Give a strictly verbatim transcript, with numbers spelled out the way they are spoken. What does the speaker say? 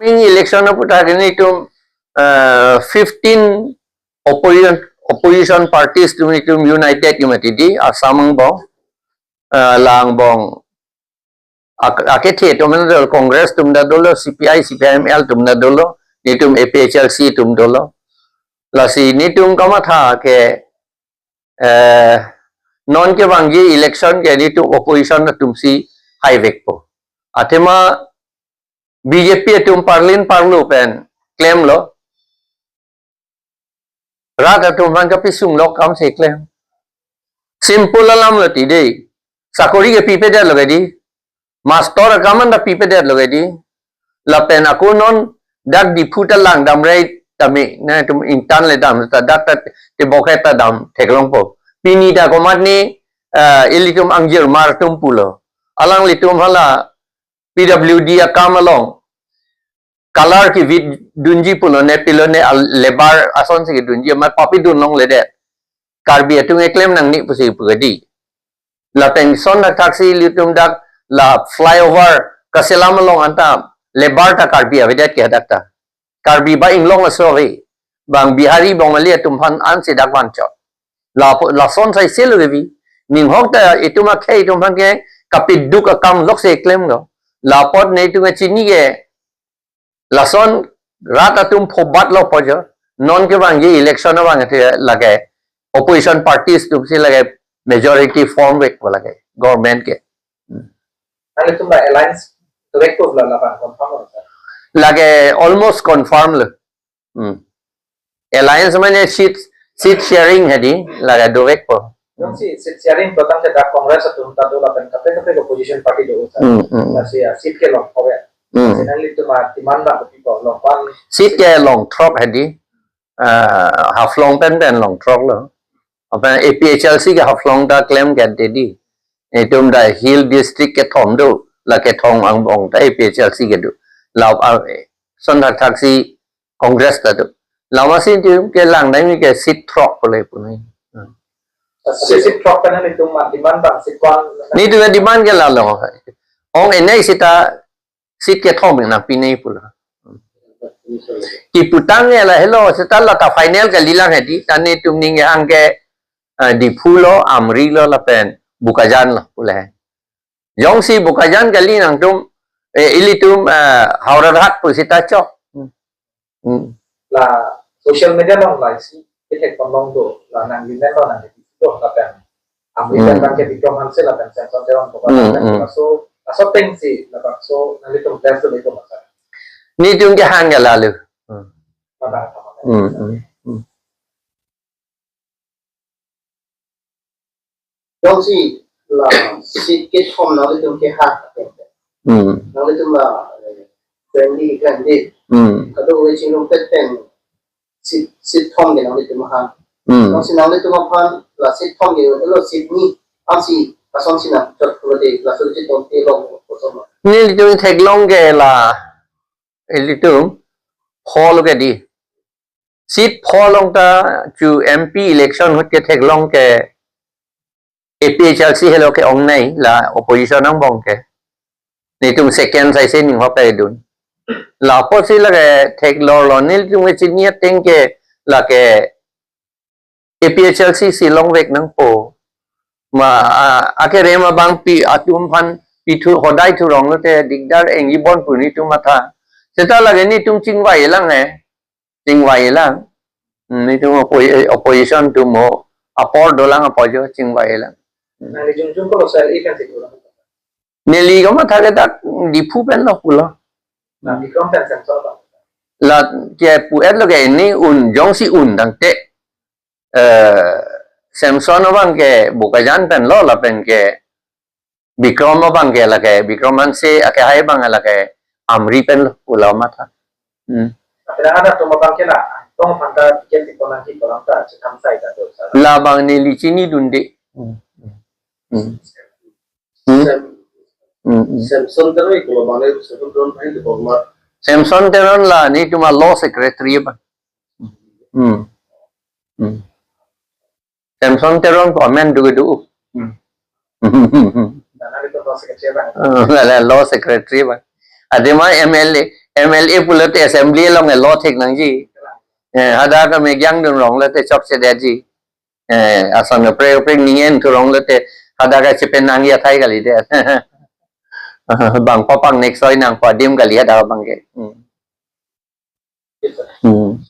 Coming election aputhak nelitum, uh, fifteen opposition, opposition parties atum nelitum united ke mati di Assam angbong, uh, la angbong ak-, akethe atum ta dolo, Congress atum ta dolo, C P I, C P I M L atum ta dolo, nelitum A P H L C atum dolo. Lasi nelitum kamatha ke, eh, non kevangji election ke nelitum opposition atumsi haivekpo. Athema B J P atum parlin parlo pen klemlo. Rat atum aphan kapisung lok akam si klem. Simple alam lo ti dei. Sakori ke pipedetlo ke di. Master akam an ta pipedetlo ke di. Lapen ako non dak Diphu ta langdamre tame, nelitum ingtan le dam ta dak ta tebok het ta dam theklongpo. Pini ta komatne, eh, ilitum angjirmar atum pulo. Alanglitum hala P W D akam along color kivit dunji pulo ne pilo ne al-, labour asonsi kidunji amat papidun longledet. Karbi atum eklem nangne pusi pu ke di. Lapen son dak thaksi ilitum dak la flyover kaselam along anta labour ta Karbi avedet ke dak ta. Karbi ba inglong aso ave. Bang Bihari Bongali atum aphan ansi dak vanchot. Lapo, lason sai selo ke vi. Ninghok ta itum akhei atum aphan ke kapiduk akam lok si klemlo. Lapot nelitum kachini ke lason rat atum phobatlo po jo. Non kevangji election abang athe lake opposition parties atumsi lake majority formvekpo lake government ke. Nanglitum la alliance dovekpo la, la abang confirm lo, sir? Lake almost confirm lo. Hmm. Alliance mane seat, seat sharing hedi, lake dovekpo. Jongsi seat sharing pulo tangte dak Congress atum ta do lapen kaprek kaprek opposition party do, sir. Hmm, hmm. Lasi, ah, seat ke longthok ya. Hmm. Lasi nanglitum ademand abang kopi ko, longpon? Seat ke longthrok hedi. Ah, Haflong pen pen longthrok lo. Apa A P H L C ke Haflong ta klem ke di. Itum dak Hill District kethom do, la kethom angbong ta A P H L C kedo. La, ah, son dak thaksi Congress ta do. Lama si itum ke langdamji ke seat throk pule punai. Hmm. Seat, seat throk pen nelitum ademand abang seat ko-an? Nelitum ademand ke lalo. Ong enai sita seat kethom nangpinei pulo. Kiputang ya la helo, seta la ta final kalilang hedi, ta nelitum ning hang ke, eh, Diphu lo, Amri lo, lapen Bokajan lo pule. Jongsi Bokajan kali nangtum, eh, ilitum, eh, Howraghat pu seta chok. Hmm. Hmm. La social media along la isi kethek ponlong do, la nangli men lo, nangli do, lapen Amri, hmm, pen abang ke Bikram Hanse lapen Samson Teron ko, hmm, lapen, hmm, laso, laso atengsi labangso nanglitum plan do le ko masa? Nelitum kehang ke lalu. Hmm. Mana sama? Hmm, hmm, hmm. Jongsi la seat kethom nanglitum kehang. Hmm. Nanglitum la, eh, friendly, friendly. Hmm. Kadokave chingrum pet pen seat, seat thom ke nanglitum hang. Hmm. Jongsi nanglitum aphan la seat thom ke, lo seat ni, ansi asonsi nangchot pulote, laso chetongte long koson ma? Nelitum theklong ke la, ilitum pho lo ke di. Seat pho along ta chu M P election ahut ketheklong ke A P H L C helo ke-ongnei, la opposition angbong ke. Nelitum second saise ninghok ta idun. Lapotsi lake theklonglo, nelitum kachini ateng ke lake A P H L C si longvek nangpo. Ma, a, akerem abang pi atum aphan pithu hodai thurong lote dikdar engji bon pu nelitum matha. Seta lake nelitum chingvai lang eh. Chingvai lang. Hmm, nelitum oppo-, eh, opposition atum mo apor dolang apot jo chingvai lang. Hmm. Nangli jongjong ko lo sir, ikan si dolang. Neli kamatha ke dak Diphu pen lo pulo. Nang Bikram pen Samson abang? La ke pu-et lo ke ini un jongsi un tangte, eh, Samson abang ke Bokajan pen lo lapen ke Bikram abang ke lake, Bikram Hanse akehai abang lake Amri pen lo pulo matha. Hmm. Tapi ada atum abang ke la, tong phanta tiket di ponang ki ponang ta, cekam sai ta do sa. Labang neli chinidunde. Hmm. Hmm. Hmm. Sam-, hmm, hmm. Samson Teron ko lo abang ne, Samson Teron pen di format. Samson Teron la nelitum a law secretary abang. Hmm. Hmm. Samson Teron ko amen dugu dugu. Hmm. Nana itu law secretary abang. Oh, la, la, law secretary abang. Athema M L A, M L A pulote assembly along lo thek nangji. Eh, hadak ke megiang dun rong lote chokchedetji. Eh, ason kaprek kaprek ningen thu rong lote hadak ke chepen nangji athai kalidet. Bang papang next soi nangpo adim kali hadak abang ke. Hmm. Hmm.